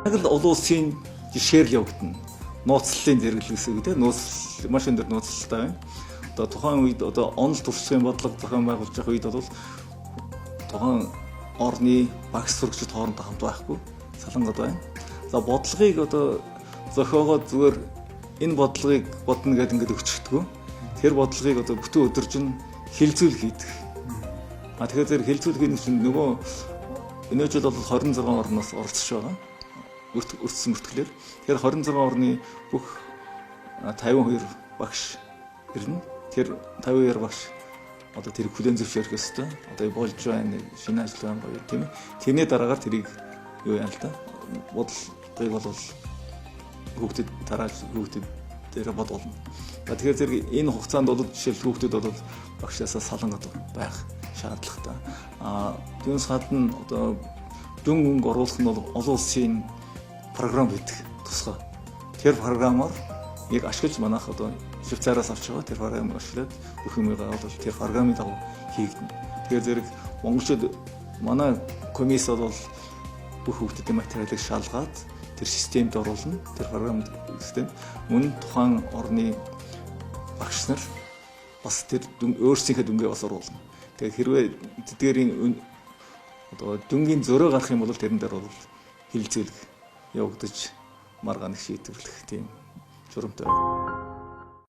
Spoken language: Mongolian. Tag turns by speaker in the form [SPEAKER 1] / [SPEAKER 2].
[SPEAKER 1] Яг л олон улсын жишээр л явагдана. Нууцлалын зэрэглэл гэсэн үг тийм, нууц маш өндөр нууцлалтай байна. Одоо тухайн үед одоо онол туршлагын бодлого зохион байгуулж байгаа үед бол тухайн орны багш сурагчид хоорондоо хамт байхгүй, салангад байна. За, бодлогыг одоо зохиогоод зүгээр энэ бодлогыг бодно гэдээ ингээд өгчдгөө. Тэр бодлогыг одоо бүтэн өдөржин хилцүүл хийдэг. А тэгэхээр зэрэг хилцүүл хийх чинь нөгөө энэ жил бол 26 орноос оролцож байгаа. Өртсөн бүртгэлээр. Тэгэхээр 26 орны бүх 52 багш ирнэ. Тэр 52 багш одоо тэр хүлээн зөвшөөрөх ёстой. Одоо болж байна, шинэ ажил байна гоё, тийм ээ. Тэрний дараагаар тэрийг юу яа л да. Бодлогыг бол хүүхдэд тарааж, хүүхдэд дээр бодуулна. Тэгэхээр зэрэг энэ хугацаанд бол жишээл хүүхдүүд бол багшаасаа салангад байх шаардлагатай. А түүнээс гадна одоо дүн өнгө оруулах нь бол олон улсын програм байдаг тусгай. Тэр програмаар яг ашиглаж манайх одоо Швейцараас авч байгаа тэр програмыг ашиглаад бүх юмыг бол тэр програмын дагуу хийгдэнэ. Тэгэхээр зэрэг монголчууд манай комисс бол бүх хүүхдүүдийн материалыг шалгаад тэр системд оруулна. Тэр програм систем мөн тухайн орны багш нар бас тэр өөрсдийнхээ дүнгээ бас оруулна. Тэгээд хэрвээ тэдгээрийн одоо дүнгийн зөрөө гарах юм бол тэрэн дээр бол хилцүүлэг явагдаж маргааныг шийдвэрлэх тийм журамтай.